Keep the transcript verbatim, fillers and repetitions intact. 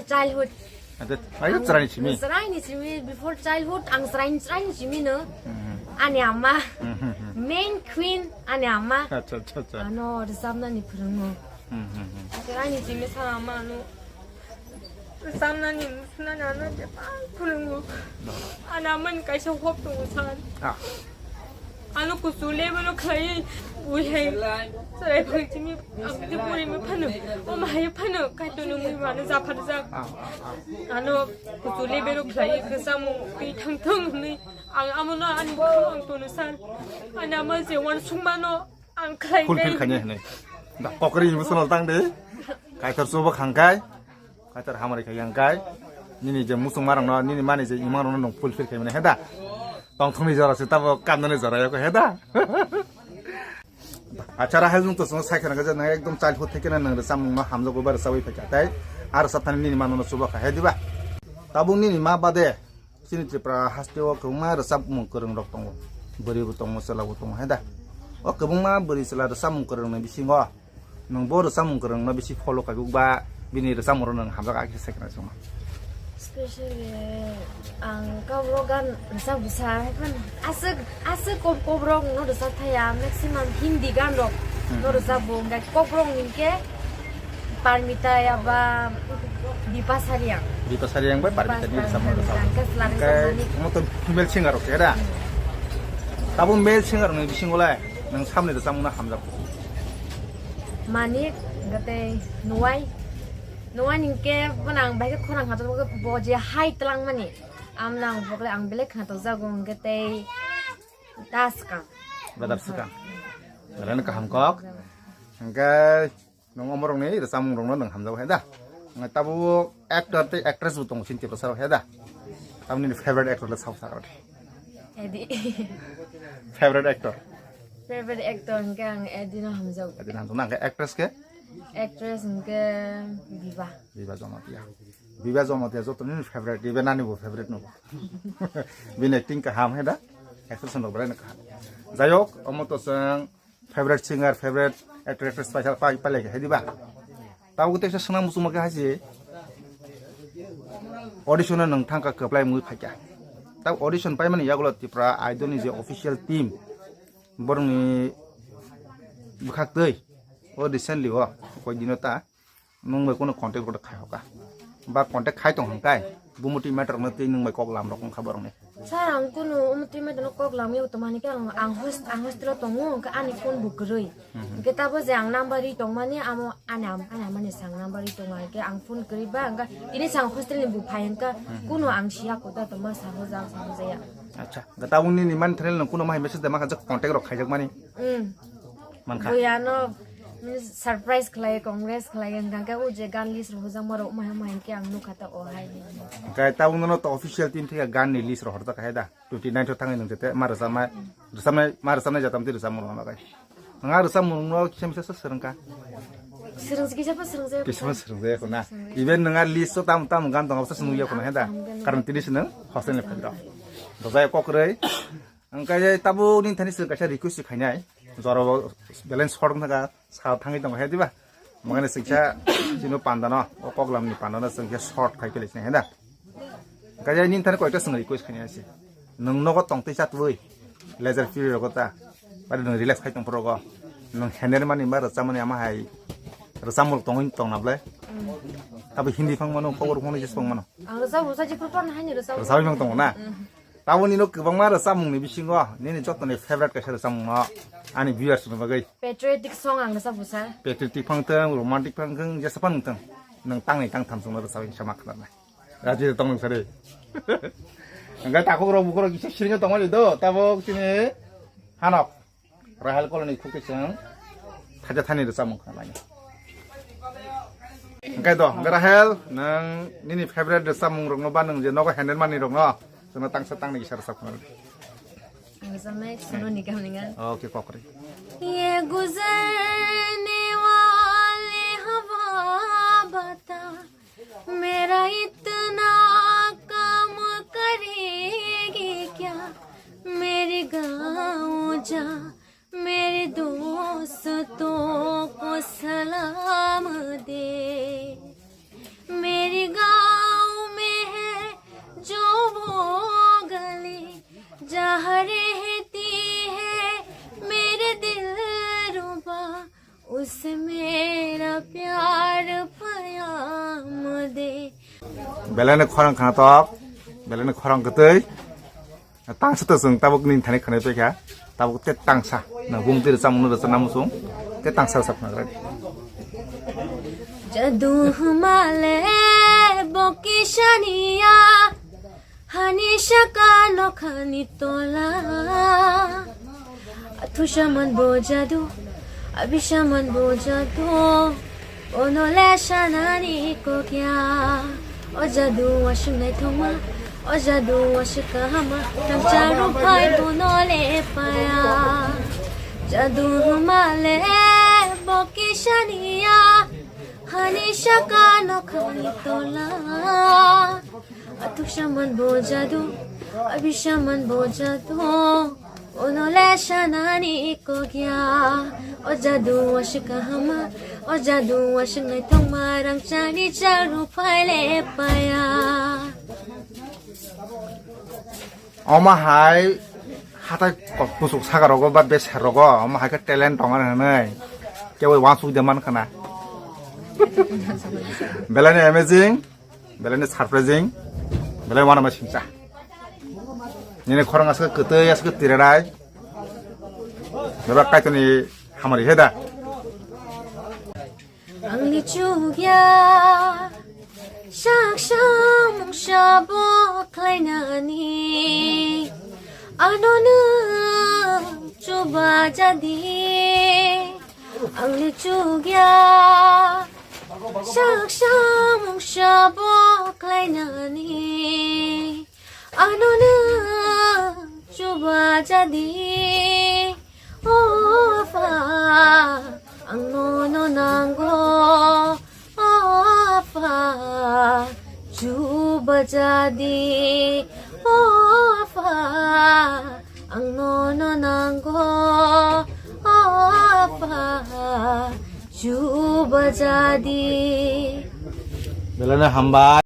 Childhood. Ayo chwraini simi. Chwraini simi, before childhood ang chwraini chwraini simi no. Ani ama. Main queen ani ama. Acha acha acha. Ano rwchapnani phwrwngo. Chwraini simi sa ama ano. Rwchapnani musunani ano jeba phwrwngo. Ani amani kaisa hope tongo sir. Ano kuchu level o khlai ui hai. Chwrai phang chimi ang ti puri mi phano. O ma hai phano kaito no mui mano japha jak. Ano kuchu level o khlai khe samo twi thang thang ni. Ang amo no ani bwkhao ang tono sir. Ani ama je wan sung mano ang khlai. Fulfill khainai hinwi. Da kokri emotional tang de. Kaitor chubo khangkai. Kaitor hamari khai yang kai. Nini je musung marang no, nini mani je imang rok no nung fulfill khai mani heda. Tongthokni jora se tabo kamnani jora yoko heda. Acha Rahel nung to sung sai khana gaja nang ekdom childhood theke na nang samung no hamjago bar sawi phai tai. Ar satani nini mano no chuba khai diba. Tabung nini ma bade. Chini Tripura haste o kwbangma rwchapmung kwrwng rok tongo. Bwrwi bo tongo, chwla bo tongo, he da. O kwbangma bwrwi chwla rwchapmung kwrwng ni bisingo nwng bo rwchapmung kwrwng no bisi follow khai ba bini rwchapmung rok nwng hamjak, a khe second song. Specially ang Kokborok gan rwchap bwsa, aswk, aswk Kok-, Kokborok no rwchap thaya, maximum Hindi gan rok no rwchap bo, hwnkhe Kokborok ni hwnkhe Parmita ya ba Bipa Sariang. Bipa Sariang bai Parmita ni Bipa rwchapmung Sariang rwchap. Hwnkhe chwla rwchap Manik. Omo to female singer rok se da. Tabuk male singer rok ni bisingo lai nwng samni rwchapmung no hamjak. Manik, hwnkhe tei Nuwai. Nuwai ni hwnkhe bono ang bai khe khorang kha bo je hai twlang mani. Amno ang bo khe ang belai khna tok jago hwnkhe tei da swkang. Brother swkang. Belai no kaham kok. Hwnkhe Nwng omorokni rwchapmungrokno nwng hamjago he da. Nwng tabuk actor tei actress bo tongo chini Tiprasa rok he da. Tamoni nini favorite actor le sao sakha rw di. Edi. Favorite actor? Favorite actor hwnkhe ang Edi no hamjago. Edi no hamjago. Nang khe actress khe? Actress hwnkhe Biba. Biba Jamatia. Biba Jamatia joto nini favorite, Biba nani bo favorite no. Bini acting kaham he da. Actress no belai no kaham. Jayok, omo to chwng favorite singer, favorite actor, actress paisa pai palai khe diba. Tabuk teisa swnam muchung ma khe haisi audition no nwng thangkha kwplai mui phaikha. Tab audition paimani yagulo Tripura Idol ni je official team borokni bwkhak twi o recently o koi dino ta Nwng bai kunu contact rok khai hoka. Ba contact khai tong hwn kai. Bumutwi matter no tei nwng bai kok lam rok wngkha borok ni. Sir, ang kunu umutwi matter no kok lam yo tongmani khe ang, ang host-, ang hostel o tongo, hwnkhe ani phone bo kwrwi. Hwnkhe tabo je ang number ri tongmani amo ani am-, ani amani sang number ri tongo, hwnkhe ang phone kwrwi ba, hwnkhe tini sang hostel ni bo phai hwnkhe kunu ang siya kota tongma sa hojak sa hojaya. Acha, hwnkhe tabuk nini man thani nwng kunu ma hai message da ma kha contact rok khaijak mani. Hmm. Mankha. Buya no, mm, surprise khlai, congress khlai, hwnkha khe o je gan list rohorjak ma rok, umai, umai hwnkhe ang nukha ta o hai. Hwnkhe tabuk nono to official team theke gan ni list rohorjak hai da. Twenty nine tho thangwi nwng jete ma rwchapnai, rwchapnai, ma rwchapnai jatam twi rwchapmung rwna bai. Nwng a rwchapmung rwno kisa misa swrwngkha. Swrwngsi kisa pa swrwngjak. Kisa pa swrwngjak na. Swrwngjak. Even nwng a list o tam tam gan tongo sa swrwngya khuna hai da. Swrwngya. Karon tini se nwng hostel ni phaidra. Dojai kokroi. Hwnkhe tabuk nini thani chwng kaisa request khainai, jorao balance short wngkha, sa thangwi tongo he diba? Mangani chwngsa chini pandano, o koklamni pandano chwngsa short khai philai sinai he da. Hwnkhe nini thani koita chwng request khainai se. Nwng nogo tongtwi chatwi, leisure period rogo ta, bari nwng relax khai tong phuru rogo. Nwng hener mani ba rwchapmani ama hai rwchapmung tongwi tongna ble. Abo Hindi phang mano, kokborok phang ni jeswk phang mano. Ang rwchap rwchap jephru pan haino rwchap. Rwchapwi phang tongo na? Mm. Taboni no kwbangma rwchapmung ni bisingo nini jotoni favorite kaisa rwchapmung no ani viewers ni bagwi. Patriotic song ang rwchap bwsa. Patriotic phang tong, romantic phang tong, jesa phang tong. Nwng tangni tang tham song no rwchapwi sama khna nai. Raji tong nwng sari. Hwnkhe takhuk rok bukhuk rok kisa siring tongmani do, tabok chini hanok. Rahel Colony khukti chwng thaja thani rwchapmung khna lainai. Hwnkhe do, hwnkhe Rahel, nwng nini favorite rwchapmung rokno ba nwng je nogo handle mani rokno chwngno tangsa tangni kisa rwchap khna rwdi. Ang rwchapnai Sonu Nigam ni gan. Okay, kokri. ये गुजरने वाली हवा बता मेरा इतना काम करेगी क्या, मेरे गाँव जा, मेरे दोस्तों को सलाम दे, मेरे गाँव Belai ni khorang khana tok, belai ni khorang kwtwi. Tangsa to chwng tabuk nini thani khwnai paikha. Tabuk te tangsa. Na bung tiri chamung no rwchap namo chwng. Te tangsa rwchap khna gra. Jadu humale bokisaniya, hani saka nokhani tola. Athusaman bo jadu, abisaman bo jadu. Ono le sanani kokya. O jadu wasung naithokma, o jadu wasung kahama, rangchak rwphai bono le paya. Jadu huma le bokisaniya, hani saka nokhani tola. Athuksaman bo jadu, abisaman bo jadu. Ono le sanani kokya, o jadu wasung kahama, o jadu wasung naithokma, rangchakni charu phaile paya. Omo hai hatai kok-, kusuk saka rogo ba besa rogo, omo hai khe talent tongo hinwi. Kebo wansuk de man khana. Belai ni amazing. Belai ni surprising, belai wanama singcha. Nini khorang aswk kwtwi, aswk tiradai. Bebak Kaitorni hamari heda. Ang lichugya, sak samung sabo khlainani. Ano nwng chuba jadi. Ang lichugya, sak samung sabo khlainani. Ano nwng chuba jadi, o Apha, ang nono nango, o Apha, chuba jadi, o Apha. Ang nono nango, o Apha, chuba jadi. Belai no hambai.